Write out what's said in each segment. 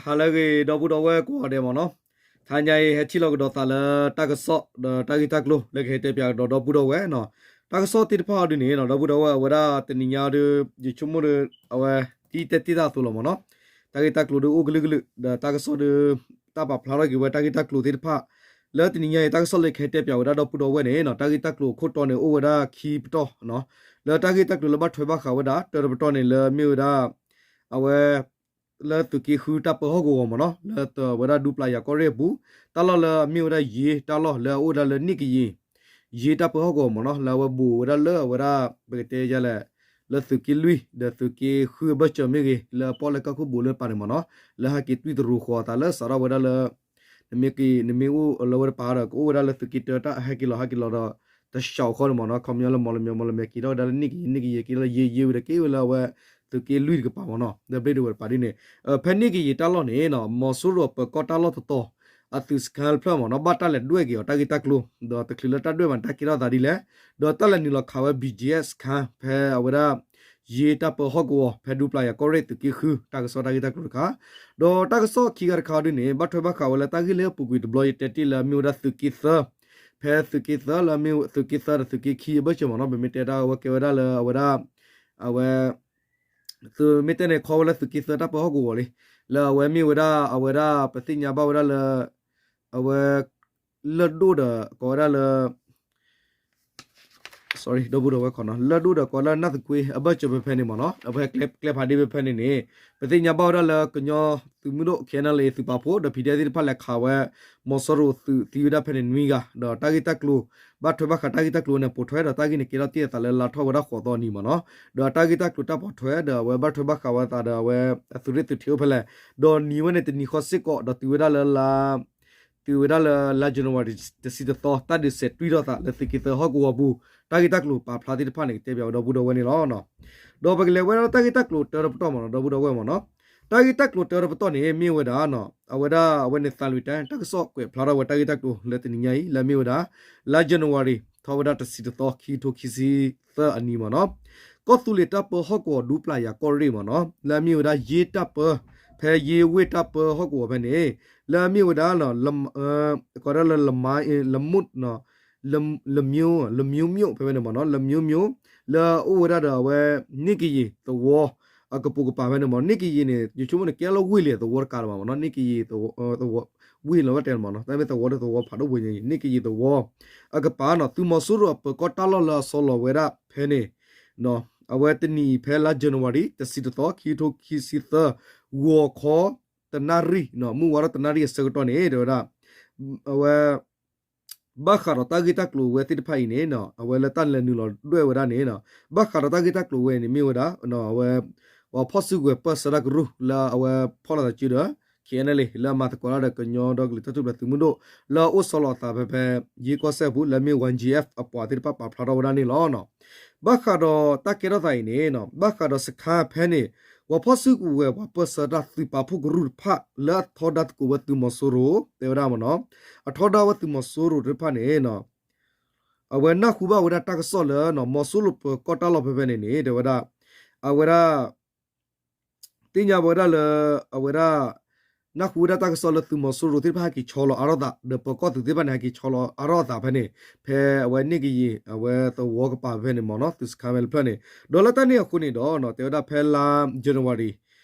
ဟါလၢအဂ့ၤ ဒီပုၢ်ဒီဝဲၢ်ကိးဂၤဒဲးမ့ၢ်နီၤ, တဟါညါအံၤ ဟဲထံၣ်လိာ်ကဒီးသးလၢတၢ်ကစီၣ် ဒီးတၢ်ဂ့ၢ်တၢ်ကျိၤလၢကဟဲတဲပၠးကဒီးဒီပုၢ်ဒီဝဲၢ်နီၤ, တၢ်ကစီၣ်သ့ၣ်တဖၣ်အီၤဒုန့ၣ်နီၤ ဒီပုၢ်ဒီဝဲၢ် အဝဲဒၣ်တနံၤညါအံၤဒီး ယဆိကမိၣ်ဒီး အဝဲ ဒ်တဲတ့ၢ်တၢ်အသိးလီၤမ့ၢ်နီၤ, တၢ်ဂ့ၢ်တၢ်ကျိၤဒီးအိၣ်ကလုာ်ကလုာ် ဒီးတၢ်ကစီၣ်ဒီး တၢ်ပာ်ဖျါထီၣ်က့ၤဝဲတၢ်ဂ့ၢ်တၢ်ကျိၤသ့ၣ်တဖၣ် လၢတနံၤညါအံၤ တၢ်ကစီၣ်လၢကဟဲတဲပၠးဝဲဒၣ်ဒီပုၢ်ဒီဝဲၢ်န့ၣ်နီၤ တၢ်ဂ့ၢ်တၢ်ကျိၤအခိၣ်တီန့ၣ် အိၣ်ဝဲဒၣ်ခံပတီၢ်နီၤ, လၢတၢ်ဂ့ၢ်တၢ်ကျိၤလၢဘၣ်ထွဲဘၣ်ဃးဝဲဒၣ် တၢတပတီၢ်န့ၣ် လၢအမ့ၢ်ဝဲဒၣ် အဝဲ လၢသုးက့ဃုတၢ်ပၢဟီၣ်ကဝီၤမ့ၢ်နီၤ လၢဝဲဒၣ်ဒူပျၤယၤကီၢ်ရ့ၣ်အပူၤ, တၢ်လီၢ်လၢအမ့ၢ်ဝဲဒၣ်ယ့ၢ်တၢ်လီၢ်လၢအအိၣ်ဝဲဒၣ်လၢန့ၣ်ကယ့ၢ် ယ့ၢ်တၢ်ပၢဟီၣ်ကဝီၤမ့ၢ်နီၤ လၢအဝဲဘူးဝဲဒၣ်လၢအဝဲဒၣ် ပကတဲယလဲၣ် လၢသုးက့လွံၢ် ဒီးသုးက့ဃုအဘၢၣ်စၢၤမ့ၢ်ဂ့ၤ လၢအပီၣ်လဲၣ်ကီၢ်ခိၣ်ဘူးလၢတပၤန့ၣ်မ့ၢ်နီၤ လၢဟဲက့ၤတွံၢ်တရူးဃီၤအသးလၢစးထီၣ်ဝဲဒၣ်လၢ နမ့ၢ်က့ၤ နမ့ၢ်အိၣ်လၢဝဲတပၤဒီး ကအိၣ်ဝဲဒၣ်လၢသုးက့တၢတၢ်ဟဲက့ၤလီၤဟဲက့ၤလီၤဒီး တဆှးဃီန့ၣ်မ့ၢ်နီၤ ခီပညီလၢမီၢ်လမၠဲၤ မီၢ်လမၠဲၤက့ၤထီၣ်ဝဲဒၣ်လၢန့ၣ်ကယ့ၢ် န့ၣ်ကယ့ၢ်က့ၤလၢယ့ၢ်ယ့ၢ်ဝံၤဒီးက့ၤဝဲလၢအဝဲ သုးက့လွံၢ်တကပၤမ့ၢ်နီၤ လၢဘျ့ၣ်ဒဝဲၢ်တပၤဒ်န့ၣ်, ဖဲန့ၣ်ကယ့ၢ်တၢ်လီၢ်န့ၣ်နီၤ မီၤစိရိၤအပၢၤကီၢ်တၢ်လီၢ်တတီၤ အသုးစခါတဖျၢၣ်မ့ၢ်နီၤ ဘၣ်တၢ်လဲၤဒွဲၣ်က့ၤအီၤတၢ်ဂ့ၢ်တၢ်ကျိၤ ဒီးတချုးလၢတၢ်ဒွဲၣ်မးန့ၣ် တၢ်ကဲထီၣ်သးဒ်လဲၣ်, ဒီးတၢ်လဲၤနုာ်လီၤခးဝဲ ဘံၣ်ကၠံၣ်အဲး စခါ ဖဲအဝဲဒၣ် ယ့ၢ်တၢ်ပၢဟီၣ်ကဝီၤ ဖဲဒူပျၤယၤကီၢ်ရ့ၣ်သုးက့ဃု တၢ်ကစီၣ်တၢ်ဂ့ၢ်တၢ်ကျိၤတခါ, ဒီးတၢ်ကစီၣ်ခံဂၤတခါအီၤဒ်န့ၣ် ဘၣ်ထွဲဘၣ်ဃးဝဲလၢတၢ်ဂ့ၢ်လၢအပူၤကွံာ်တဘျီ ယတဲတ့ၢ်လၢအမ့ၢ်ဝဲဒၣ်သုးက့သၢ, ဖဲသုးက့သၢလၢအမ့ၢ်သုးက့သၢဒီးသုးက့ခံအဘၢၣ်စၢၤမ့ၢ်နီၤ ပမ့ၢ်တဲဒၣ်အဝဲကဲဝဲဒၣ်လၢအဝဲဒၣ် အဝဲ သုးမ့ၢ်တဲန့ၣ် ခီဝဲလၢသုးက့သၢတၢ်ပၢဟီၣ်ကဝီၤလံ, လၢအဝဲမ့ၢ်ဝဲဒၣ် အဝဲဒၣ်ပသ့ၣ်ညါဘၣ်ဝဲဒၣ်လၢ အဝဲ လၢၢ်ဒိၣ်ဒီးကိးဝဲဒၣ်လၢ ဒီပုၢ်ဒီဝဲၢ်ခီနီၤ လၢၢ်ဒိၣ်ဒီးကိးဝဲဒၣ်နၢ်သကွ့အဘၢၣ်စၢၤဖဲဖဲန့ၣ်မ့ၢ်နီၤ အဝဲကျဲဖးဒ့ဖဲဖဲန့ၣ်န့ၣ် ပသ့ၣ်ညါဘၣ်ဝဲဒၣ်လၢကညီသုးမုၢ်ဒိၣ် ခ့ၣ်အဲၣ်လ်အ့ သုးပာ်ဖှိၣ်ဒီး ဖံဒဲသ့ၣ်တဖၣ်လဲၤခးဝဲ မီၤစိရိၤသုးသံဝဲဒၣ်ဖဲန့ၣ်နွံဂၤ ဒီးတၢ်ဂ့ၢ်တၢ်ကျိၤ ဘၣ်ထွဲဘၣ်ဃးတၢ်ဂ့ၢ်တၢ်ကျိၤန့ၣ် ပိာ်ထွဲဒီးတၢ်ဂ့ၢ်န့ၣ်ကဲထီၣ်တ့ၢ်အသးလၢလါထီၣ်ဝဲဒၣ်ဃိးသီအနံၤမ့ၢ်နီၤ ဒီးတၢ်ဂ့ၢ်တၢ်ကျိၤတၢ်ပိာ်ထွဲဒီးအဝဲဘၣ်ထွဲဘၣ်ဃးဝဲသးဒီးအဝဲ အသုးရ့ၣ်သုးထံးအိၣ်ဖဲလဲၣ်, ဒီးနံၤဝဲန့ၣ်တနံၤဃီစ့ၢ်ကီး ဒီးတုၤဝဲဒၣ်လၢလါ တုၤဝဲဒၣ်လၢလါ January တဆံတသီ တၢ်ဒုးစဲးတွံၢ်ထီၣ်သးလၢသုးက့သၢဟီၣ်ကဝီၤပူၤ တၢ်ဂ့ၢ်တၢ်ကျိၤပာ်ဖျါသ့ၣ်တဖၣ်န့ၣ် ကတဲပၠးဝဲဒီပုၢ်ဒီဝဲၢ်န့ၣ်လီၤ. ဒီးပကလဲၤဝဲဒၣ်တၢ်ဂ့ၢ်တၢ်ကျိၤတၢတပတီၢ်မ့ၢ်နီၤ ဒီပုၢ်ဒီဝဲၢ်မ့ၢ်နီၤ, တၢ်ဂ့ၢ်တၢ်ကျိၤတၢတပတီၢ်န့ၣ် မ့ၢ်ဝဲဒၣ် အဝဲဒၣ်အဝဲန့ၣ် သးလွံၢ်တဲ တၢ်ကစီၣ်ကွဲးဖျါထီၣ်ဝဲတၢ်ဂ့ၢ်တၢ်ကျိၤလၢတနံၤညါအံၤ လၢအမ့ၢ်ဝဲဒၣ် လါ January ထီၣ်ဝဲဒၣ်တဆံတသီ ခံကထိခံဆံသၢအနံၤမ့ၢ်နီၤ, ကီၢ်သူလ့ၤတၢ်ပၢဟီၣ်ကဝီၤဒူပျၤယၤကီၢ်ရ့ၣ်မ့ၢ်နီၤ လၢအမ့ၢ်ဝဲဒၣ်ယ့ၢ်တၢ်ပၢ ဖဲယ့ၢ်ဝ့ၢ်တၢ်ပၢဟီၣ်ကဝီၤဖဲန့ၣ် လၢအမ့ၢ်ဝဲဒၣ် ကိးဒၣ်လၢ လမူ လမူ လမူမျိိုး ဖဲဖဲန့ၣ်မ့ၢ်နီၤ လမူမျိိုး လၢအအိၣ်ဝဲဒၣ်ဒီးအဝဲ န့ၣ်ကယ့ၢ်သဝီ အကပိာ်ကပၤဖဲန့ၣ်မ့ၢ် န့ၣ်ကယ့ၢ်န့ၣ် ယဆိကမိၣ်န့ၣ် ကဲလၢဝ့ၢ်လံသဝီတကးလၢၤဘၣ်မ့ၢ်နီၤ န့ၣ်ကယ့ၢ်သဝီ ဝ့ၢ်လီၤဝဲတဲမ့ၢ်နီၤ တၢ်မ့ၢ်သဝီဒီးသဝီဖးဒိၣ်ဘိညါအံၤ န့ၣ်ကယ့ၢ်သဝီ အကပၤနီၤ သုးမီၤစိရိၤအပၢၤကီၢ်တၢ်လီၢ်လၢအဆီလီၤဝဲဒၣ်ဖဲန့ၣ် အဝဲတနံၤအံၤဖဲလါ January တဆံတသီ ခံကထိခံဆံသၢ ဂီၤခီတနၣ်ရံၣ် မုၢ်ဝါထီၣ်တနၣ်ရံၣ်အဆၢကတီၢ်န့ၣ် တဲဝဲဒၣ် အဝဲ ဘၣ်ဃးဒီးတၢ်ဂ့ၢ်တၢ်ကျိၤဝဲသ့ၣ်တဖၣ်အံၤန့ၣ် အဝဲလၢတၢ်လဲၤနုာ်လီၤဒွဲၣ်ဝဲဒၣ်န့ၣ် ဘၣ်ဃးဒီးတၢ်ဂ့ၢ်တၢ်ကျိၤဝဲန့ၣ် မ့ၢ်ဝဲဒၣ် အဝဲ ပှၤဖီၣ်စုကဝဲၤပၢၢ်ဆၢတၢ်ကရူၢ် လၢအဝဲဖီၣ်လိာ်သးစုဒီး ခ့ၣ်အဲၣ်လ်အ့ လၢအမၤသကိးတၢ်ဒီးကညီဒီကလုာ်တၢ်ထူၣ်ဖျဲးသုးမုၢ်ဒိၣ် လၢအအိၣ်ဆီလီၤအသးဖဲဖဲ ယ့ၢ်ကီၢ်စဲၣ်အပူၤ လၢအမ့ၢ် ဝဲၢ်ကၠံၣ်အဲၣ် အပှၤသ့ၣ်တဖၣ်ပာ်ဖျါထီၣ်ဝဲဒၣ်န့ၣ်လီၤ. ဘၣ်ဃးဒီးတၢ်ကဲထီၣ်သးအံၤန့ၣ် ဘၣ်ဃးဒီးစခါဖဲန့ၣ် ပှၤဖီၣ်စုကဝဲၤပှၤပၢၢ်ဆၢတၢ်သုးပာ်ဖှိၣ်ကရူၢ်တဖၣ် လၢအထီဒါသကိးဝဲသုးမီၤစိရိၤ တဲဝဲဒၣ်မ့ၢ်နီၤ အထီဒါဝဲသုးမီၤစိရိၤသ့ၣ်တဖၣ်န့ၣ် အဝဲနၢ်ဟူဘၣ်ဝဲဒၣ်တၢ်ကစီၣ်လၢ မီၤစိရိၤပၢၤကီၢ်တၢ်လီၢ်ဖဲဖဲန့ၣ်န့ၣ် တဲဝဲဒၣ် အဝဲဒၣ် သ့ၣ်ညါဝဲဒၣ်လၢ အဝဲဒၣ် နၢ်ဟူဝဲဒၣ်တၢ်ကစီၣ်လၢသုးမီၤစိရိၤသ့ၣ်တဖၣ်ဟဲက့ၤဆီလီၤအါထီၣ်သး ဒီးပၢၤကီၢ်သုးသ့ၣ်တဖၣ်န့ၣ် ဟဲက့ၤဆီလီၤအါထီၣ်သးဖဲန့ၣ် ဖဲအဝဲန့ၣ်ကယံၤ အဝဲသဝီကပၤဖဲန့ၣ်မ့ၢ်နီၤ သုးစခါဖဲတဖျၢၣ်န့ၣ် ဒီးလၢတၢ်န့ၣ်အဃိန့ၣ်ဒီး တဲဝဲဒၣ်ဖဲလါ January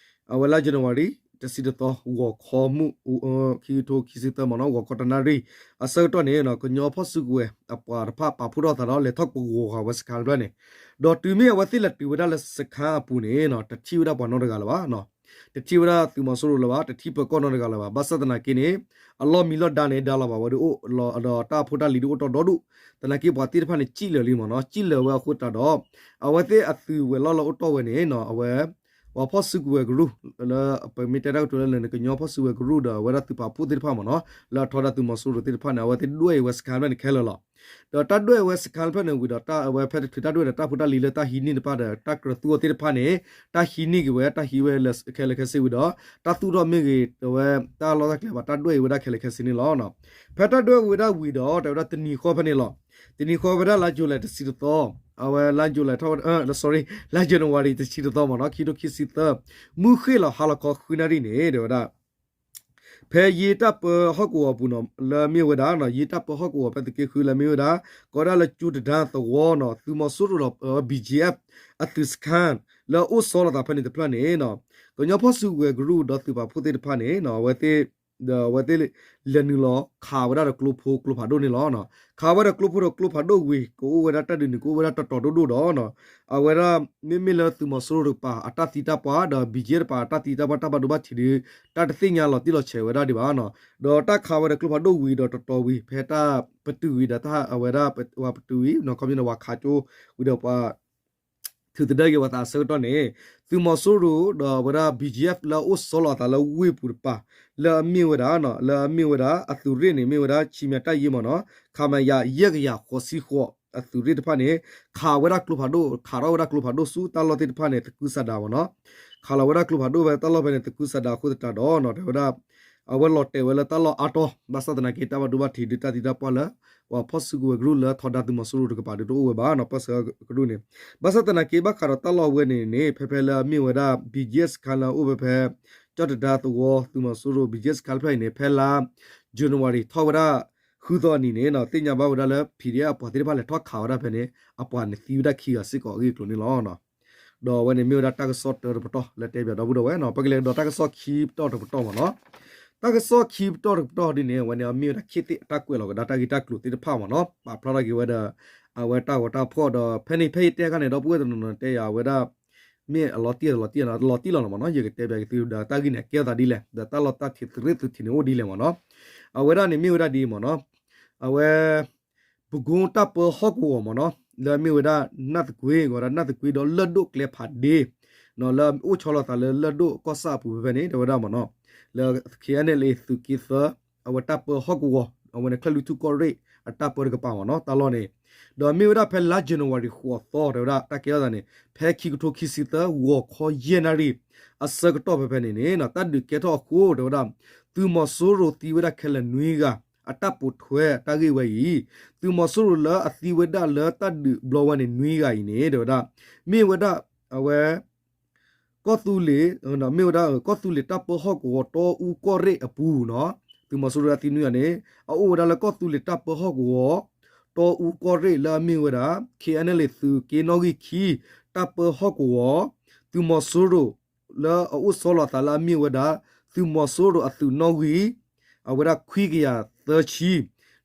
အဝဲလါ January တဆံတသီ ဂီၤခီမုၢ် ခံကထိခံဆံသၢမ့ၢ်နီၤ ဂီၤခီတနၣ်ရံၣ် အဆၢကတီၢ်န့ၣ် ကညီဖီၣ်စုကဝဲၤအပှၤတဖၣ်ပာ်ဖှိၣ်ထီၣ်သးဒီး လဲၤထီၣ်ပဂီၤဃာ်ဝဲစခါတဖျၢၣ်န့ၣ် ဒီးတုၤမ့ၢ်အဝဲသ့ၣ်လဲၤတုၤဝဲဒၣ်လၢစခါအပူၤန့ၣ် တထံၣ်ဝဲဒၣ်ပှၤနီတဂၤလၢၤဘၣ် တထံၣ်ဝဲဒၣ်သုးမီၤစိရိၤလၢၤဘၣ် တထံၣ်ပၢၤကီၢ်နီတဂၤလၢၤဘၣ် ဘၣ်ဆၣ်သနာ်က့န့ၣ် အလီၢ်မံလီၢ်ဒါန့ၣ် ဒါလီၤဘၣ်ဝဲဒၣ်အိၣ် ဒီးတၢ်ဖိတၢ်လံၤဒၣ်အိၣ်တီၢ်ဒီဒူၣ် သနာ်က့ပှၤသ့ၣ်တဖၣ်န့ၣ် စံၣ်လၢာ်လံမ့ၢ်နီၤ စံၣ်လၢာ်ဝဲအဃိသတးဒီး အဝဲသ့ၣ်အသုးဝဲၤလီၢ်လၢအိၣ်တီၢ်ဝဲန့ၣ် အဝဲ ပှၤဖီၣ်စုကဝဲၤကရူၢ် လၢပမ့ၢ်တဲတၢ်ကတိၤလၢလၢာ်န့ၣ် ကညီဖီၣ်စုကဝဲၤကရူၢ်ဒီးအဝဲဒၣ်သုးပာ်ဖှိၣ်သ့ၣ်တဖၣ်မ့ၢ်နီၤ လၢအထီဒါသုးမီၤစိရိၤသ့ၣ်တဖၣ်န့ၣ် အဝဲသ့ၣ်ဒွဲၣ်အံၤဝဲစခါတဖျၢၣ်န့ၣ်ခဲလၢာ်လီၤ. ဒီးတၢ်ဒွဲၣ်ဝဲစခါတဖျၢၣ်န့ၣ်ဝံၤဒီး တၢ်အဝဲဖဲတချုးတၢ်ဒွဲၣ်ဒီးတၢ်ဖိတၢ်လံၤလၢတၢ်ဟံးန့ၢ်တဖၣ်ဒီး တၢ်ကြၢးသူအီၤသ့ၣ်တဖၣ်န့ၣ် တၢ်ဟံးန့ၢ်က့ၤဝဲ တၢ်ဟံးဝဲခဲလၢာ်ခဲဆ့ဝံၤဒီး တၢ်သူၣ်ထီၣ်မ့ၢ်ဂ့ၤ အဝဲတၢ်လီၢ်တၢ်ကျဲဘၣ် တၢ်ဒွဲၣ်အံၤဝဲဒၣ်ခဲလၢာ်ခဲဆ့န့ၣ်လီၤ. ဖဲတၢ်ဒွဲၣ်ဝံၤဝဲဒၣ်ဝံၤဒီး တဲဝဲဒၣ်တနံၤဃီဖဲန့ၣ်လီၤ. တနံၤဃီဝဲဒၣ်လါယူၤလံတဆံတသီ အဝဲလါ July ထီၣ်ဝဲဒၣ် sorry လါ January တဆံတသီမ့ၢ်နီၤ ခံထိခံဆံသၢ မုၢ်ဃ့ၢ်လီၤဟါလီၤခီဃုနၣ်ရံၣ်န့ၣ် တဲဝဲဒၣ် ဖဲယ့တၢ်ပၢဟီၣ်ကဝီၤအပူၤနီၤ လၢအမ့ၢ်ဝဲဒၣ် ယ့တၢ်ပၢဟီၣ်ကဝီၤဖဲသုးက့ဃုလၢအမ့ၢ်ဝဲဒၣ် ကိးဒၣ်လၢကၠူတဒါသဝီနီၤ သုးမီၤစိရိၤဒီး ဘီကၠံအ့ဖ် အသုးစခါ လၢအအိၣ်ဆီလီၤသးဖဲန့ၣ်တဖျၢၣ်န့ၣ် ကညီဖီၣ်စုကဝဲၤကရူၢ်ဒီးသုးပာ်ဖှိၣ်သ့ၣ်တဖၣ်န့ၣ် အဝဲသ့ၣ် ဒီးအဝဲသ့ၣ်လဲၤနုာ်လီၤခးဝဲဒၣ်ဒီးကျိဖိကျိဖးဒိၣ်န့ၣ်လီၤ. ခးဝဲဒီးကျိဖိဒီးကျိဖးဒိၣ်ဝံၤ ကအိၣ်ဝဲဒၣ်တၢ်ဒုးန့ၣ် ကအိၣ်ဝဲဒၣ်တီတီဒိၣ်ဒိၣ်ဒီး အဝဲဒၣ်မ့မ့ၢ်လၢသုးမီၤစိရိၤတကပၤအတၢ်သံတၢ်ပှၢ် ဒီး ဘီကၠံအ့ဖ် တကပၤအတၢ်သံတၢ်ပှၢ်တၢ်ဘၣ်ဒိဘၣ်ထံးဒီး တၢ်တသ့ၣ်ညါလီၤတံၢ်လီၤဆဲးဝဲဒၣ်ဒံးဘၣ်နီၤ. ဒီးတၢ်ခးဝဲဒီးကျိဖးဒိၣ်ဝံၤဒီးတီတီဝံၤ ဖဲတၢ်ပတုာ်ဝံၤဒီးတၢ်အဝဲဒၣ်ပတုာ်ဝံၤ ခီပညီန့ၣ် ပှၤခးကၠိဝံၤဒီးပှၤ ထုးသဒၢက့ၤဝဲသးအဆၢကတီၢ်န့ၣ် သုးမီၤစိရိၤဒီးအဝဲဒၣ် ဘီကၠံအ့ဖ် လၢအအိၣ်ဆီလီၤအသးလၢဝ့ၢ်ပူၤတကပၤ လၢအမ့ၢ်ဝဲဒၣ် လၢအမ့ၢ်ဝဲဒၣ်အသုးရ့ၣ်န့ၣ် မ့ၢ်ဝဲဒၣ် ခီမညီ ယဲၢ်ကယၤဃိးဆံဃိး အသုးရ့ၣ်တဖၣ်န့ၣ် ခးဝဲဒၣ်ကျိဖးဒိၣ် ခးထီၣ်ဝဲဒၣ်ကျိဖးဒိၣ်ဆူတၢ်လီၢ်သ့ၣ်တဖၣ်န့ၣ် သကုၤဆးဒးမ့ၢ်နီၤ. ခးလီၤဝဲဒၣ်ကျိဖးဒိၣ်ဖဲတၢ်လီၢ်ဖဲန့ၣ် သကုၤဆးဒးအဃိသတးဒီး တဲဝဲဒၣ် အဝဲလီၤတဲာ်ဝဲလၢတၢ်လီၢ်အါတီၤ ဘၣ်ဆၣ်သနာ်က့ တၢ်ဘၣ်ဒိဘၣ်ထံးဒုးတၢ်သံတၢ်ပှၢ်လၢ ပှၤဖီၣ်စုကဝဲၤကရူၢ်လၢထီဒါသုးမီၤစိရိၤတကပၤဒုးတအိၣ်ဝဲဘၣ်နီၤ ပၢၢ်ဆၢကရူၢ်န့ၣ်. ဘၣ်ဆၣ်သနာ်က့ ဘၣ်ဃးဒီးတၢ်လီၢ်ဝဲန့ၣ်န့ၣ် ဖဲဖဲလၢအမ့ၢ်ဝဲဒၣ် ဘီကၠံအ့ဖ် စခါလၢအအိၣ်ဝဲဖဲ ကၠူတဒါသဝီ သုးမီၤစိရိၤ ဘီကၠံအ့ဖ် စခါတဖျၢၣ်အံၤန့ၣ် ဖဲလါ January ထီၣ်ဝဲဒၣ် ဃုသီအနံၤန့ၣ် သ့ၣ်ညါဘၣ်ဝဲဒၣ်လၢ PDF အပှၤသ့ၣ်တဖၣ်လဲၤထီၣ်ခးဝဲဒၣ်ဖဲန့ၣ် အပှၤန့ၣ်သံဝဲဒၣ်ခံဂၤစ့ၢ်ကီးအဂ့ၢ်အကျိၤန့ၣ်လီၤ. ဒီးအဝဲန့ၣ်မ့ၢ်ဝဲဒၣ်တၢ်ကစီၣ်တၢတပတီၢ်လၢတဲဘၣ်ဒီပုၢ်ဒီဝဲၢ်နီၤ ပကလဲၤကဒီးတၢ်ကစီၣ်ခံပတီၢ်တပတီၢ်မ့ၢ်နီၤ. တၢ်ကစီၣ်ခံပတီၢ်တပတီၢ်ဒ်န့ၣ် အဝဲန့ၣ်အမ့ၢ်ဝဲဒၣ်ခ့ၣ်သ့ၣ်အတၢ်ကွဲးလီၤကဒါတၢ်ဂ့ၢ်တၢ်ကျိၤသ့ၣ်တဖၣ်မ့ၢ်နီၤ ပာ်ဖျါထီၣ်က့ၤဝဲဒီး အဝဲတၢ်ဂီၤတၢ်ဖီၣ်ဒီး ဖဲန့ၣ်ဖဲယတဲခါန့ၣ် ဒီပုၢ်ဝဲၢ်တနီၤနီၤတဲယၤဝဲဒၣ် မ့ၢ်အလီၤတံၢ်အလီၤတံၢ်နီၤ လီၤတံၢ်လီၤနီၤမ့ၢ်နီၤ ယကတဲဘၣ်က့ၤသုဒီးတၢ်ဂ့ၢ်န့ၣ် အကဲအသးဒ်လဲၣ် ဒီးတၢ်လီၢ်တၢ်ထံးသုးရ့ၣ်သုးထံးန့ၣ်အိၣ်ဒ်လဲၣ်မ့ၢ်နီၤ. အဝဲဒၣ်န့ၣ်မ့ၢ်ဝဲဒၣ်ဒ်အံၤမ့ၢ်နီၤ အဝဲ ပကိတၢ်ပၢဟီၣ်ကဝီၤမ့ၢ်နီၤ လၢအမ့ၢ်ဝဲဒၣ်နၢ်သကွ့ ဝဲဒၣ်နၢ်သကွ့ဒီးလၢၢ်ဒိၣ်ကျဲဖးဒ့ လၢအအိၣ်ဆီလီၤသးလၢလၢၢ်ဒိၣ်ကီၢ်ဆၣ်အပူၤဖဲဖဲန့ၣ် တဲဝဲဒၣ်မ့ၢ်နီၤ လၢ KNLA သုးက့သၢ အဝဲတၢ်ပၢဟီၣ်ကဝီၤ အဝဲန့ၣ် ချၢၣ်လွံၢ်ထူၣ်ကီၢ်ရ့ၣ် အတၢ်ပၢတကပၤမ့ၢ်နီၤ တၢ်လီၢ်န့ၣ် ဒီးမ့ၢ်ဝဲဒၣ်ဖဲလါ January ဃိးသီ တဲဝဲဒၣ်တၢ်ကဲထီၣ်သးန့ၣ် ဖဲခံကထိခံဆံသၢ ဂီၤခီယဲၢ်နၣ်ရံၣ် အဆၢကတီၢ်ဖဲဖဲန့ၣ်န့ၣ် တၢ်ဒုးကဲထီၣ်အဃိ တဲဝဲဒၣ် သုးမီၤစိရိၤသံဝဲဒၣ်ခဲလၢာ်နွံဂၤ အတၢ်ပိာ်ထွဲတၢ်ဂ့ၢ်ဝဲအံၤ သုးမီၤစိရိၤလၢအသံဝဲဒၣ်လၢတၢ်ဒုးဘျီဝဲန့ၣ်နွံဂၤအံၤန့ၣ် တဲဝဲဒၣ် မ့ၢ်ဝဲဒၣ် အဝဲ ကီၢ်သူလ့ၤ မ့ၢ်ဝဲဒၣ် ကီၢ်သူလ့ၤတၢ်ပၢဟီၣ်ကဝီၤတီအူကီၢ်ရ့ၣ်အပူၤနီၤ သုးမီၤစိရိၤအသံနွံဂၤန့ၣ် အအိၣ်ဝဲဒၣ်လၢကီၢ်သူလ့ၤတၢ်ပၢဟီၣ်ကဝီၤ တီအူကီၢ်ရ့ၣ်လၢအမ့ၢ်ဝဲဒၣ် KNLA သုးက့နီၣ်ဂံၢ်ခံ တၢ်ပၢဟီၣ်ကဝီၤ သုးမီၤစိရိၤ လၢအအိၣ်ဆီလီၤသးလၢအမ့ၢ်ဝဲဒၣ် သုးမီၤစိရိၤအသုးနီၣ်ဂံၢ် အဝဲဒၣ်ခွံကယၤသၢဆံ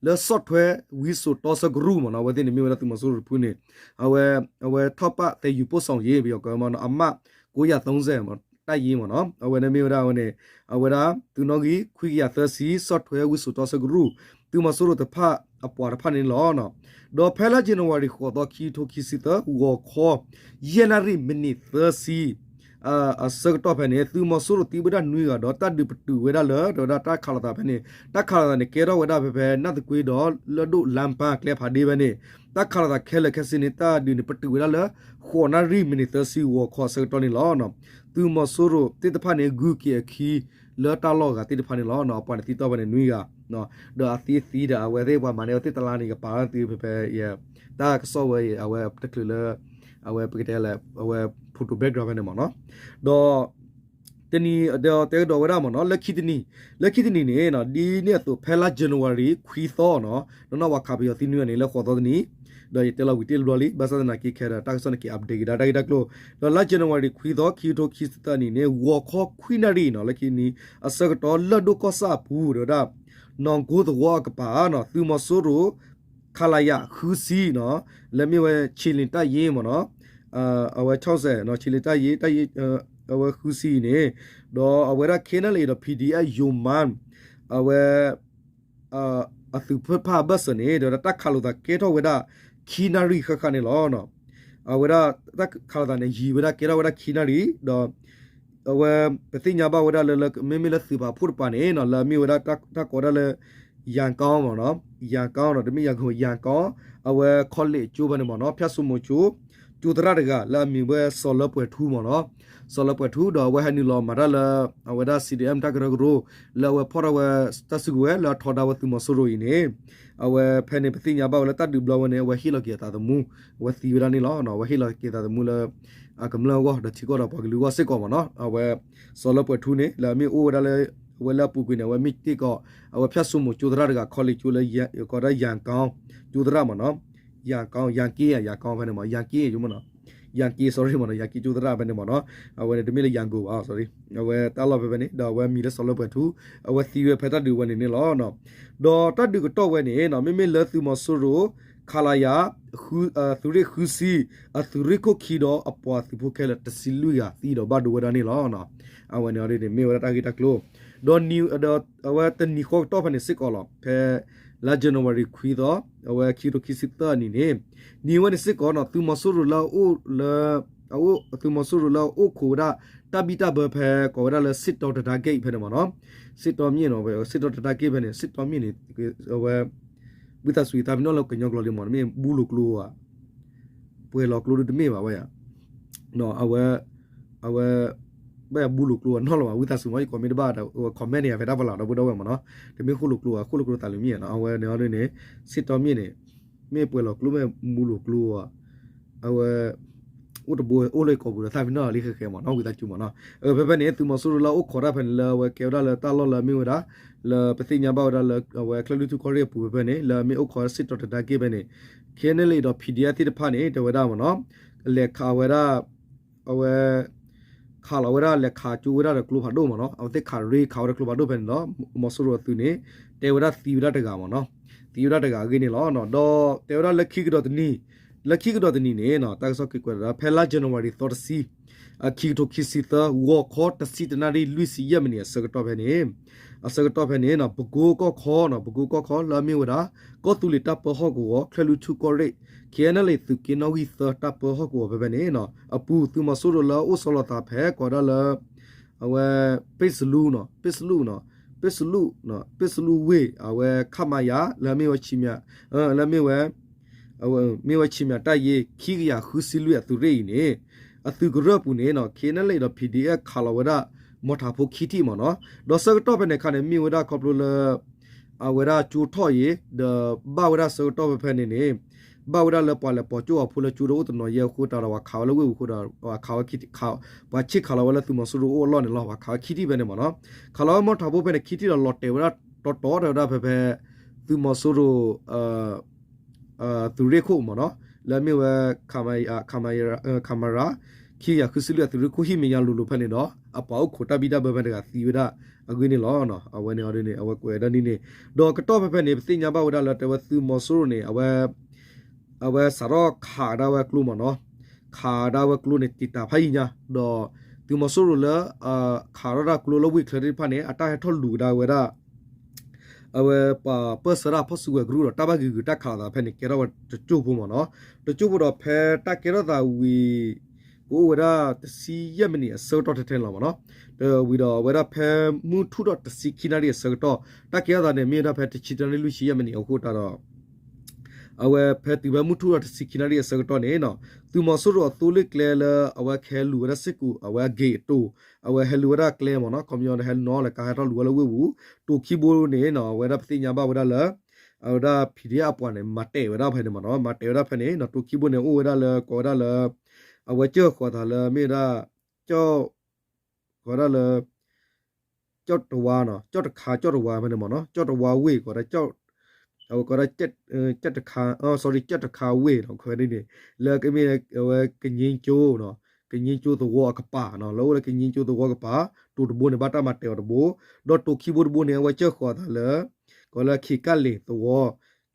လၢဆီၣ်ထွဲဝံစိာ်တီဆၢကရူၢ်မ့ၢ်နီၤ အဝဲသ့ၣ်န့ၣ်မ့ၢ်ဝဲဒၣ်သုးမီၤစိရိၤတဖုန့ၣ် အဝဲ အဝဲ ထောက်ပံ့သယ်ယူပို့ဆောင်ရေး ပယီၤကီးမ့ၢ်နီၤ အမှတ် ကိုးရာသုံးဆယ် တပ်ရင်းမ့ၢ်နီၤ အဝဲန့ၣ်မ့ၢ်ဝဲဒၣ်အဝဲန့ၣ် အဝဲဒၣ်သုးနီၣ်ဂံၢ် ခွံကယၤသၢဆံ ဆီၣ်ထွဲဝံစိာ်တီဆၢကရူၢ် သုးမီၤစိရိၤတဖၣ်အပှၤတဖၣ်န့ၣ်လီၤ. ဒီးဖဲလါ January ဃိးသီ ခံကထိခံဆံသၢ ဂီၤခီ ယဲၢ်နၣ်ရံၣ် မံးနံးသၢဆံ အဆၢကတီၢ်ဖဲန့ၣ် သုးမီၤစိရိၤသံဝဲဒၣ်နွံဂၤဒီး တၢ်ဒုးပတုာ်ဝဲဒၣ်လၢ တဲဝဲဒၣ်တၢ်ခးလိာ်သးဖဲန့ၣ် တၢ်ခးလိာ်သးန့ၣ် ကဲထီၣ်ဝဲဒၣ်ဖဲဖဲ နၢ်သကွ့ဒီး လၢၢ်ဒိၣ်လါပၢ်ကျဲဖးဒ့ဖဲန့ၣ် တၢ်ခးလိာ်သးခဲလၢာ်ခဲဆ့န့ၣ် တၢ်ဒုးန့ၣ် ပတုာ်ဝဲဒၣ်လၢ ဃိးနၣ်ရံၣ် မံးနံးသၢဆံ ဂီၤခီအဆၢကတီၢ်န့ၣ်လီၤ. သုးမီၤစိရိၤသ့ၣ်တဖၣ်န့ၣ် ဂုၤက့ၤအခံ လၢတၢ်လီၢ်ဂၤသ့ၣ်တဖၣ်န့ၣ်လီၤ. အပှၤန့ၣ်သံတီၢ်ဖဲန့ၣ်နွံဂၤ ဒီးအသံသံဒီး အဝဲသ့ၣ်ပှၤမၤန့ၢ်အဝဲသ့ၣ်တလါန့ၣ် ကပာ်လီၤသုဖဲဖဲ တၢ်ကစီၣ်ဝဲအံၤ အဝဲတချုးလၢ အဝဲပကတဲလၢ အဝဲ photo background ဖဲန့ၣ်မ့ၢ်နီၤ ဒီး တနံၤဒီးတဲကဒီးဝဲဒၣ်မ့ၢ်နီၤ လၢခံတနံၤ လၢခံတနံၤန့ၣ် ဒ်န့ၣ်အသိး ဖဲလါ January ခွံသီနီၤ နီၢ်နီၢ်ပှၤခးပယီၤသံနွံဂၤန့ၣ် လၢဃိးသီတနံၤ ဒီးယတဲလီၤဝံၤတ့ၢ်တဘျီလံ ဘၣ်ဆၣ်သနာ်က့ခဲဒီး တၢ်ကစီၣ်န့ၣ်က့ၤ update က့ၤဒၣ်တၢ်ဂ့ၢ်တၢ်ကျိၤ ဒီးလါ January ခွံသီ ခံကထိခံဆံသၢနံၤန့ၣ် ဂီၤခီခွံနၣ်ရံၣ်နီၤ လၢခံတနံၤ အဆၢကတီၢ် လၢၢ်ဒိၣ်ကီၢ်ဆၣ်အပူၤ တဲဝဲဒၣ် နီၢ်ကိသဝီအကပၤနီၤ သုးမီၤစိရိၤ ခလရ ဃုဆံနီၤ လၢမ့ၢ်ဝဲ ခြေလျင်တပ်ရင်းမ့ၢ်နီၤ အဝဲ ခြေလျင်တပ်ရင်း တပ်ရင်း အဝဲဃုဆံအံၤန့ၣ် ဒီးအဝဲဒၣ် KNLA ဒီး PDF ယိၤမါ အဝဲ အသုးဖိတဖၣ်အဘၢၣ်စၢၤန့ၣ် တဲဝဲဒၣ်တၢ်ခးလိာ်သးကဲထီၣ်ဝဲဒၣ် ခံနၣ်ရံၣ်ဃၣ်ဃၣ်န့ၣ်လီၤ. အဝဲဒၣ်တၢ်ခးလိာ်သးန့ၣ် ယံာ်ဝဲဒၣ်ကဲထီၣ်ဝဲဒၣ်ခံနၣ်ရံၣ် ဒီး အဝဲ ပသ့ၣ်ညါဘၣ်ဝဲဒၣ်လၢ လၢ မ့မ့ၢ်လၢသုးပာ်ဖှိၣ်တကပၤန့ၣ်နီၤ လၢအမ့ၢ်ဝဲဒၣ်တၢ်ကိးဒၣ်လၢ ယၣ်ကီမ့ၢ်နီၤ ယၣ်ကီနီၤ တမ့ၢ်ယၣ်ကီ ယၣ်ကီ အဝဲ college ကၠိဖဲန့ၣ်မ့ၢ်နီၤ ဖၠၣ်စိမိၤကၠိ ကၠိသရၣ်တဂၤလၢအမံၤဝဲစီၤလၢပှဲၤထူမ့ၢ်နီၤ, စီၤလၢပှဲၤထူဒီးအဝဲဟဲနုာ်လီၤမၤတၢ်လၢ အဝဲဒၣ် C D M တၢ်ကရၢကရိ လၢအဝဲဖီၣ်ထီၣ်ဝဲတၢ်စုကဝဲၤလၢအထီဒါဝဲသုးမီၤစိရိၤအံၤန့ၣ်, အဝဲဖဲန့ၣ်ပသ့ၣ်ညါဘၣ်ဝဲလၢတၢ်ဒုးဘျီဝဲန့ၣ် အဝဲဟ့ၣ်လီၤက့ၤအသးသမူ, အဝဲသံဝဲဒၣ်န့ၣ်လီၤ. အဝဲဟ့ၣ်လီၤက့ၤအသးသမူလၢ အကမျၢၢ်အဂီၢ် ဒီးထံကီၢ်ဒီးပှၤကလုာ်အဂီၢ်စ့ၢ်ကီးမ့ၢ်နီၤ. အဝဲစီၤလၢပှဲၤထူန့ၣ် လၢအမ့ၢ်အိၣ်ဝဲဒၣ်လၢ အဝဲလၢအပူၤကွံာ်န့ၣ် အဝဲမ့ၢ်တ့ၢ်ကီး အဝဲဖၠၣ်စိမိၤကၠိသရၣ်တဂၤ college ကၠိလၢ ကိးဒၣ် ရန်ကုန် ကၠိသရၣ်မ့ၢ်နီၤ, ရန်ကုန် ရန်ကင်း ရန်ကုန် ဖဲန့ၣ်မ့ၢ် ရန်ကင်း ကၠိမ့ၢ်နီၤ, ရန်ကင်း sorry မ့ၢ်နီၤ, ရန်ကင်း ကၠိသရၣ်ဖဲန့ၣ်မ့ၢ်နီၤ. အဝဲန့ၣ်တမ့ၢ်လၢ ရန်ကုန် ဘၣ် sorry, အဝဲတၢ်လီၢ်ဖဲဖဲန့ၣ် ဒီးအဝဲမံၤလၢစီၤလၢပှဲၤထူ, အဝဲသံဝဲဖဲတၢ်ဒုးဝဲန့ၣ်န့ၣ်လီၤ. ဒီးတၢ်ဒုးကတီၢ်ဝဲန့ၣ်နီၤ မ့မ့ၢ်လၢသုးမီၤစိရိၤ ခလရ သုးရ့ၣ်ဃုဆံ အသုးရ့ၣ်ခိၣ်ခံဒီးအပှၤသုးဖိခဲလၢာ်တဆံလွံၢ်ဂၤသံဒီးဘၣ်ဒိဝဲဒၣ်န့ၣ်လီၤ. အဝဲန့ၣ်အီၤဒ်န့ၣ် မ့ၢ်ဝဲဒၣ်တၢ်ဂ့ၢ်တၢ်ကျိၤ, ဒီး ဒီးအဝဲတနံၤဃီကတီၢ်ဖဲန့ၣ်စ့ၢ်ကီးလီၤ. ဖဲလါ January ခွံသီ အဝဲခံကထိခံဆံသၢအနံၤန့ၣ် နံၤဝဲန့ၣ်စ့ၢ်ကီးနီၤ သုးမီၤစိရိၤလၢအအိၣ်လၢ အအိၣ် သုးမီၤစိရိၤလၢအအိၣ်ခိးဝဲဒၣ် တၢ်ဘံၣ်တၢ်ဘၢဖဲကိးဝဲဒၣ်လၢ စစ်တောတံတားဂိတ် ဖဲန့ၣ်မ့ၢ်နီၤ, စစ်တောမြစ်နီၤ, စစ်တောတံတားဂိတ် ဖဲန့ၣ် စစ်တောမြစ်န့ၣ် အဝဲ ဝံသးစူၤ သးပ့ၤနီၣ်လၢကညီကျိာ်လံမ့ၢ် တမ့ၢ်ဘူလိာ်ကျိဧါ, ပှဲၤလီၤကျိဒုတမ့ၢ်ဘၣ်ဝဲယါ, အဝဲ အဝဲ ဘၣ်ဘူလိာ်ကျိအနီၢ်လီၤဘၣ် ဝံသးစူၤမ့ၢ် comment န့ၣ် ဖဲတၢ်ပလီၢ်ဒီပုၢ်ဒီဝဲၢ်မ့ၢ်နီၤ, တမ့ၢ်ဃိၣ်လိာ်ကျိဧါ ဃိၣ်လိာ်ကျိသးလၢမ့ၢ်ဧါနီၤ, အဝဲန့ၣ်အီၤဒ်န့ၣ် စစ်တောမြစ်န့ၣ် မ့ၢ်ပှဲၤလီၤကျိမ့ၢ်ဘူလိာ်ကျိဧါ, အဝဲ အိၣ်တဘိ အိၣ်လၢကိာ်ပူၤဒီး သးပ့ၤနီၣ်လီၤလံဃဲဃဲမ့ၢ်နီၤ ဝံသးစူၤမ့ၢ်နီၤ, ဖဲဖဲန့ၣ် သုးမီၤစိရိၤလၢအအိၣ်ခိးတၢ်ဖဲန့ၣ် လၢအဝဲကဲဝဲဒၣ်လၢတၢ်လီၢ်လၢအမ့ၢ်ဝဲဒၣ် လၢပသ့ၣ်ညါဘၣ်ဝဲဒၣ်လၢအဝဲချၢၣ်လွံၢ်ထူၣ်ကီၢ်ရ့ၣ်အပူၤဖဲဖဲန့ၣ် လၢအမ့ၢ်အိၣ်ခိး စစ်တောတံတားဂိတ် ဖဲန့ၣ် KNLA ဒီး PDF သ့ၣ်တဖၣ်န့ၣ် တဲဝဲဒၣ်မ့ၢ်နီၤ, လဲၤခးဝဲဒၣ် အဝဲ ခးလီၤဝဲဒၣ်လဲၤခးကၠိဝဲဒၣ်ဒီးကျိဖးဒိၣ်မ့ၢ်နီၤ, အဝဲသ့ၣ်ခးရ့ခးဝဲဒၣ်ကျိဖးဒိၣ်ဖဲန့ၣ်ဒီး မီၤစိရိၤအသုးန့ၣ် တဲဝဲဒၣ်သံဝဲဒၣ်တဂၤမ့ၢ်နီၤ, သံဝဲဒၣ်တဂၤအဂ့ၢ်န့ၣ်လီၤ. ဒီးတဲဝဲဒၣ်လၢခံကဒီးတနံၤ လၢခံကဒီးတနံၤန့ၣ်နီၤ တၢ်ကစီၣ်က့ၤကွဲးဒီး ဖဲလါ January သီတဆံ အခံကထိခံဆံသၢ ဂီၤခီတဆံတနၣ်ရံၣ်လွံၢ်ဆံယဲၢ်မံးနံးအဆၢကတီၢ်ဖဲန့ၣ်, အဆၢကတီၢ်ဖဲန့ၣ်နီၤ ပကိကီၢ်ခီနီၤ ပကိကီၢ်ခီလၢအမ့ၢ်ဝဲဒၣ် ကီၢ်သူလ့ၤတၢ်ပၢဟီၣ်ကဝီၤ ချၢၣ်လွံၢ်ထူၣ်ကီၢ်ရ့ၣ် KNLA သုးက့နီၣ်ဂံၢ်သၢတၢ်ပၢဟီၣ်ကဝီၤဖဲဖဲန့ၣ်နီၤ အပူၤ သုးမီၤစိရိၤလၢအအိၣ်ဆီလီၤသးဖဲကိးဒၣ်လၢ အဝဲ ပ့ၣ်စလူနီၤ ပ့ၣ်စလူနီၤ ပ့ၣ်စလူ ပ့ၣ်စလူဝ့ၢ် အဝဲ ခမရ လၢမ့ၢ်ဝဲ လၢမ့ၢ်ဝဲ မ့ၢ်ဝဲ ခြေမံတပ်ရင်း ခံကယၤဃုဆံလွံၢ်အသုးရ့ၣ်အံၤန့ၣ် အသုးကရၢၢ်ပူၤန့ၣ်နီၤ KNLA ဒီး PDF ခးလီၤဝဲဒၣ် မီၣ်ထးဖိခံထံၣ်မ့ၢ်နီၤ, ဒီးဆၢကတီၢ်ဖဲန့ၣ်အခါန့ၣ် မ့ၢ်ဝဲဒၣ်ခီဖျိလၢ အဝဲဒၣ်ကၠိထီၣ်အံၤ ဒီးဘၣ်ဝဲဒၣ်ဆၢကတီၢ်ဖဲဖဲန့ၣ်န့ၣ် ဘၣ်ဝဲဒၣ်လၢပှၤလဲၤပိာ်ကၠိအီၤဖိလၢကၠိဒီးအိၣ်တနီၤယဲအဃိတၢ်ဒီး ပှၤခးဝဲလၢဝ့ၢ်ပူၤအဃိဒီး ပှၤဆံၣ်ခးလီၤဝဲလၢသုးမီၤစိရိၤအိၣ်အလီၢ်န့ၣ်လီၤ. ပှၤခးဝဲခံထံၣ်ဖဲန့ၣ်မ့ၢ်နီၤ, ခးလီၤဝဲမီၣ်ထးဖိဖဲန့ၣ်ခံထံၣ်ဒီးလီၤတဲာ်ဝဲဒၣ်တီတီတဲဝဲဒၣ်ဖဲဖဲ သုးမီၤစိရိၤ သုးရ့ၣ်ခိၣ်မ့ၢ်နီၤ, လၢအမ့ၢ်ဝဲ ခမရ ခံကယၤဃုဆံလွံၢ်အသုးရ့ၣ်ခိၣ်ဟံၣ်မဲာ်ညါလိၤလိၤဖဲန့ၣ်ဒီး အပှၤအိၣ်ခိးတၢ်ဘံၣ်တၢ်ဘၢဖဲန့ၣ်တဂၤသံဝဲဒၣ်အဂ့ၢ်န့ၣ်လီၤ. အဝဲန့ၣ်အီၤဒ်န့ၣ် အဝဲကွဲးဒၣ်န့ၣ်န့ၣ် ဒီးကတီၢ်ဖဲဖဲန့ၣ် ပသ့ၣ်ညါဘၣ်ဝဲဒၣ်လၢတဲဝဲသုးမီၤစိရိၤန့ၣ် အဝဲ အဝဲစးထီၣ်ခးဒၣ်ဝဲကျိမ့ၢ်နီၤ, ခးဒၣ်ဝဲကျိန့ၣ် တံာ်တာ်ဖးယံာ်ညါ, ဒီးသုးမီၤစိရိၤလၢ ခးထီၣ်ဒၣ်ကျိလၢဝ့ၢ်ချၢသ့ၣ်တဖၣ်န့ၣ် အတၢ်ဟဲထီၣ်လူၤကဒါဝဲဒၣ် အဝဲပှၤပၢၢ်ဆၢတၢ်ဖီၣ်စုကဝဲၤကရူၢ်ဒီးတၢ်ဘၣ်ဂ့ၤဂ့ၤတၢ်ခးလိာ်သးဖဲန့ၣ် ကဲထီၣ်ဝဲတစိၢ်ဖိမ့ၢ်နီၤ, တစိၢ်ဖိဒီးဖဲတၢ်ကဲထီၣ်သးဝံၤ ကအိၣ်ဝဲဒၣ်တဆံယဲၢ်မံးနံးအဆၢကတီၢ်ထဲထဲန့ၣ်လီၤမ့ၢ်နီၤ, ဒီးဝံၤဒီးအဝဲဒၣ်ဖဲမုၢ်ထူၣ်ထီၣ်တဆံခံနၣ်ရံၣ်အဆၢကတီၢ် တၢ်ကဲထီၣ်သးန့ၣ်မ့ၢ်ဝဲဒၣ်ဖဲတဆံတၢနံၣ်လွံၢ်ဆံယဲၢ်မံးနံးအဃိတၢ်ဒီး အဝဲဖဲတုၤဖဲမုၢ်ထူၣ်ထီၣ်တဆံခံနၣ်ရံၣ်အဆၢကတီၢ်န့ၣ်နီၤ, သုးမီၤစိရိၤအသိလ့ၣ်ကျဲလၢအဝဲကဟဲလူၤဝဲဒၣ်စ့ၢ်ကီး အဝဲအဂ့ၤအတိၤ အဝဲဟဲလူၤဝဲဒၣ်ကျဲမ့ၢ်နီၤ, ခီပညီဒီးဟဲနီၤလၢကဟဲထီၣ်လူၤဝဲလၢဝ့ၢ်ပူၤ, တိၤခံဘိန့ၣ်နီၤ အဝဲဒၣ်ပသ့ၣ်ညါဘၣ်ဝဲဒၣ်လၢ အဝဲဒၣ် PDF အပှၤန့ၣ် မၤတဲာ်ဝဲဒၣ်ဖဲန့ၣ်မ့ၢ်နီၤ, မၤတဲာ်ဝဲဒၣ်ဖဲန့ၣ်နီၤ, တိၤခံဘိန့ၣ် အိၣ်ဝဲဒၣ်လၢကိးဝဲဒၣ်လၢ အဝဲကၢၢ်ဃီၤသးလၢမ့ၢ်ဝဲဒၣ် ကီဝဲဒၣ်လၢ ကၠီၣ်တဝါနီၤ, ကၠီၣ်တခါ ကၠီၣ်တဝါဖဲန့ၣ်မ့ၢ်နီၤ, ကၠီၣ်တဝါဝ့ၢ် ကိးဝဲဒၣ် အဝဲကိးဝဲဒၣ် ကၠီၣ်တခါ sorry ကၠီၣ်တခါဝ့ၢ်နီၤ, ခဲဒ်န့ၣ် လၢကမ့ၢ်ဝဲကညံကၠိနီၤ, ကညံကၠိသဝီအကပၤနီၤ, လၢအိၣ်လၢကညံကၠိသဝီကပၤ, တိၤတဘိန့ၣ် ဘၣ်တၢ်မၤတဲာ်အီၤတဘိ, ဒီးတိၤခံဘိတဘိန့ၣ် အဝဲကၢၢ်ဃီၤသးလၢ ကိးလၢ ခ့ကၣ်လ့ၤသဝီ,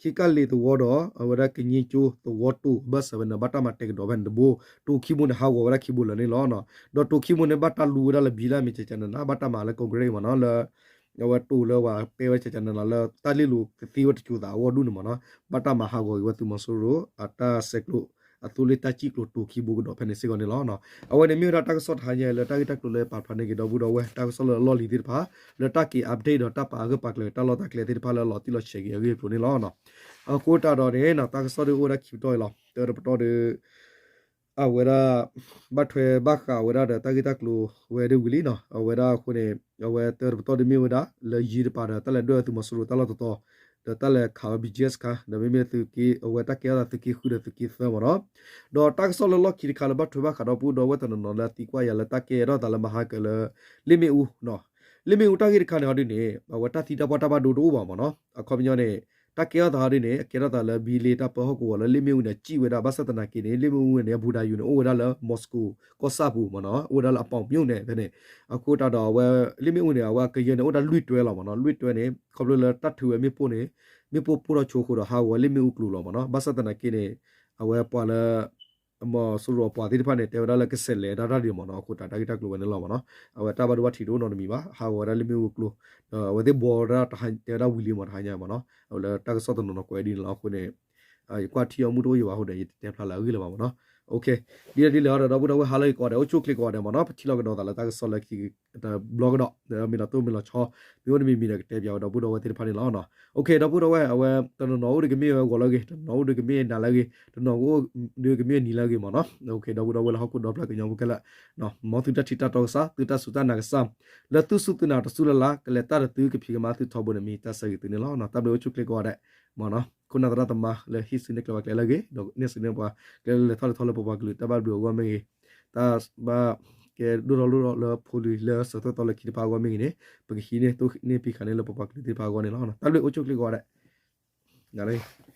ခ့ကၣ်လ့ၤသဝီဒီး အဝဲဒၣ်ကညံကၠိသဝီတိၤ ဘၢၣ်စၢၤဝဲန့ၣ် ဘၣ်တၢ်မၤတဲာ်ကဒီးဖဲန့ၣ်တဘိ, တိၤခံဘိန့ၣ် ဟးဂီၤဝဲဒၣ်ခံဘိလၢာ်န့ၣ်လီၤ. ဒီးတိၤခံဘိန့ၣ် ဘၣ်တၢ်လူဝဲဒၣ်လၢဘံလၢအမ့ၢ်ကကနနၤ, ဘၣ်တၢ်မၤလၢ Congress မ့ၢ်နီၤ, လၢ အဝဲတိၤလၢပှၤတဲဝဲကကနနၤလၢ တၢ်လ့ၣ်လိၤကသ့ဝဲတစိၤသးအဂီၢ်ဒူၣ်န့ၣ်မ့ၢ်နီၤ, ဘၣ်တၢ်မၤဟးဂီၤက့ၤဝဲသုးမီၤစိရိၤ အတၢ်ဆဲးကျိး အသိလ့ၣ်တၢ်စံၣ်ကျိၤတိၤခံဘိကဒီးဖဲန့ၣ်စ့ၢ်ကီးန့ၣ်လီၤ. အဝဲန့ၣ်မ့ၢ်ဝဲဒၣ်တၢ်ကစီၣ်တဟါညါလၢတၢ်ဂ့ၢ်တၢ်ကျိၤလၢပာ်ဖျါန့ၢ်က့ၤဒီပုၢ်ဒီဝဲၢ် တၢ်ကစီၣ်လၢအလီၢ်လံၤသ့ၣ်တဖၣ် လၢတၢ်က့ၤ update ဒီးတၢ်ပာ်ဂၢၢ်ပာ်ကျၢၤတၢ်လီၢ်တၢ်ကျဲသ့ၣ်တဖၣ်လၢအလီၤတံၢ်လီၤဆဲးက့ၤအဂ့ၢ်အကျိၤန့ၣ်လီၤ. အဃိတၢ်ဒီးန့ၣ် တၢ်ကစီၣ်ဒ်အိၣ်ဝဲဒၣ်ခံပတီၢ်အံၤလီၤ. တၢ်တပတီၢ်ဒီး အဝဲဒၣ် ဘၣ်ထွဲဘၣ်ဃးဝဲဒၣ်ဒီးတၢ်ဂ့ၢ်တၢ်ကျိၤဝဲဒၣ်ဝံၤလံနီၤ. အဝဲဒၣ်အဃိန့ၣ် အဝဲတၢ်တပတီၢ်ဒ်မ့ၢ်ဝဲဒၣ် လၢယံၤတပၤဒီး တၢ်လဲၤဒွဲၣ်သုးမီၤစိရိၤတၢ်လီၢ်တတီၤ ဒီးတၢ်လဲၤခးဝဲ ဘီကၠဲစခါ ဒီးမ့မ့ၢ်သုးက့ အဝဲတၢ်ကဲထီၣ်သးသုးက့ဃုဒီးသုးက့သၢမ့ၢ်နီၤ. ဒီးတၢ်ကစီၣ်လၢလီၢ်ခံတခါလၢဘၣ်ထွဲဘၣ်ဃးဒီပုၢ်ဒီဝဲၢ်တနီၤနီၤလၢအသံကွၢ်ယၤလၢတၢ်ကဲထီၣ်သးလၢမဟါကၢၤလၢ လ့ၣ်မ့ၣ်အူနီၤ. လ့ၣ်မ့ၣ်အူတၢ်ဂ့ၢ်တခါန့ၣ်ဟီဒ်န့ၣ် အဝဲတၢ်သံတၢ်ပှၢ်တၢ်ဘၣ်ဒိတအိၣ်ဘၣ်မ့ၢ်နီၤ. အခီပညီန့ၣ် တၢ်ကဲထီၣ်သးဟီဒ်န့ၣ် အကဲထီၣ်သးလၢဘံလ့တၢ်ပၢဟီၣ်ကဝီၤလၢလ့ၣ်မ့ၣ်အူန့ၣ် အစံၣ်ဝဲဒၣ် ဘၣ်ဆၣ်သနာ်က့န့ၣ် လ့ၣ်မ့ၣ်အူန့ၣ် အဘူဒၤယူၤန့ၣ် အိၣ်ဝဲဒၣ်လၢ Moscow ကီၢ်ဆၣ်ပူၤမ့ၢ်နီၤ, အိၣ်ဝဲဒၣ်လၢအပေါင်မြို့နယ်န့ၣ်. အဃိသတးဒီးအဝဲ လ့ၣ်မ့ၣ်အူန့ၣ် အဝဲအကယၢန့ၣ် အိၣ်ဒၣ်လွံၢ်တွဲလီၤမ့ၢ်နီၤ. လွံၢ်တွဲန့ၣ် ခီဖျိလၢတၢ်ထုးဝဲမ့ၣ်ပိၢ်န့ၣ် မ့ၣ်ပိၢ်ပိၢ်ထီၣ်ဆိအဃိဒီး ဟးဂီၤဝဲလ့ၣ်မ့ၣ်အူကျိၤလီၤမ့ၢ်နီၤ. ဘၣ်ဆၣ်သနာ်က့န့ၣ် အဝဲပှၤလၢ မီၤစိရိၤအပှၤသ့ၣ်တဖၣ်န့ၣ် တဲဝဲဒၣ်လၢကဆဲးလဲၤဒၣ်တၢ်ဒံးမ့ၢ်နီၤ. အဃိသတးတၢ်ဂ့ၢ်တၢ်ကျိၤဝဲန့ၣ်လီၤမ့ၢ်နီၤ. အဝဲတၢ်ဘၣ်ဒိဘၣ်ထံးတအိၣ်နီတမံၤဘၣ်, ဟးဂီၤဝဲဒၣ်လ့ၣ်မ့ၣ်အူကျိၤ, ဒီးအဝဲသ့ၣ်ဘှီဝဲဒၣ် တဲဝဲဒၣ်ဝံၤလံမ့ၢ်တဟါညါမ့ၢ်နီၤ. အဝဲလၢတၢ်ကစီၣ်တနီၤနီၤကွဲးဒ်န့ၣ်လီၤ. အဃိန့ၣ် ယကွၢ်ထံအီမူတအိၣ်ယံၤဘၣ်အဃိဒီး ယတတဲဖျါလၢအဂ့ၢ်လၢၤဘၣ်မ့ၢ်နီၤ. ဒ်လဲၣ်ဒ်လဲၣ်ဒီး ဒီပုၢ်ဒီဝဲၢ်ဟါလၢအဂ့ၤကိးဂၤဒဲး အိၣ်ဆူၣ်အိၣ်ချ့ကိးဂၤဒဲးမ့ၢ်နီၤ. ပထံၣ်လိာ်ကဒီးသးလၢတၢ်ကစီၣ်လၢခံတဘျီကဒီး မ့ၢ်ဒီးတိၢ်မ့ၢ်လီၤဆီ မ့ၢ်အိၣ်တမံၤမံၤဒီးကတဲပၠးဝဲဒီပုၢ်ဒီဝဲၢ်သ့ၣ်တဖၣ်န့ၣ်လီၤ. ဒီပုၢ်ဒီဝဲၢ် အဝဲတနီၤနီၤအိၣ်ဒီးကမ့ၢ်ဝဲဂီၤလၢအဂ့ၤ, တနီၤနီၤအိၣ်ဒီးကမ့ၢ်နၤလၢအဂ့ၤ, တနီၤအိၣ်ဒီးကမ့ၢ်နံၤလၢအဂ့ၤမ့ၢ်နီၤ. ဒီပုၢ်ဒီဝဲၢ်လၢဟီၣ်ခိၣ်ဒီဖျၢၣ်ကညီဖိခဲလၢာ် မ်သုတၢ်ထံၣ်တၢ်တီကစၢ်, သုတၢ်စူၢ်တၢ်နာ်ကစၢ်, လၢသုစူၢ်သုနာ်တစူၢ်လၢ်လၢ် ကလဲၤတၢ်ဒီးသုကဖံးကမၤသုထီဘိန့ၣ် မ့ၢ်တၢ်ဆၢဂ့ၤသုန့ၣ်လီၤ. တၢ်ဘျုးအိၣ်ဆူၣ်ချ့ကိးဂၤဒဲးမ့ၢ်နီၤ. ခိၣ်နၢ်သရၣ်သမါလၢဟံးစုနဲၣ်ကျဲၤပှၤကျဲလၢအဂ့ၤ, ဒီးနဲၣ်စုနဲၣ်ပှၤကျဲလၢ လဲၤထီၣ်လဲၤထီလၢပပှၤကလုာ် တၢ်ဘၣ်ဘျုးအဂီၢ်မ့ၢ်ဂ့ၤ, တၢ်ဘၣ်ကဲဒိၣ်ထီၣ်လိၣ်ထီၣ်လၢဖိလံၤလၢစၢၤသွဲၣ်သီလၢခံတဖၣ်အဂီၢ်မ့ၢ်ဂ့ၤန့ၣ် ပကဟံးန့ၢ်သိၣ်န့ၢ်ဖံးဃာ်န့ၢ်လၢပပှၤကလုာ်သ့ၣ်တဖၣ်အဂီၢ်န့ၣ်လီၤ. တၢ်ဘျုးအိၣ်ဆူၣ်ချ့ကိးဂၤဒဲး နၤလၢ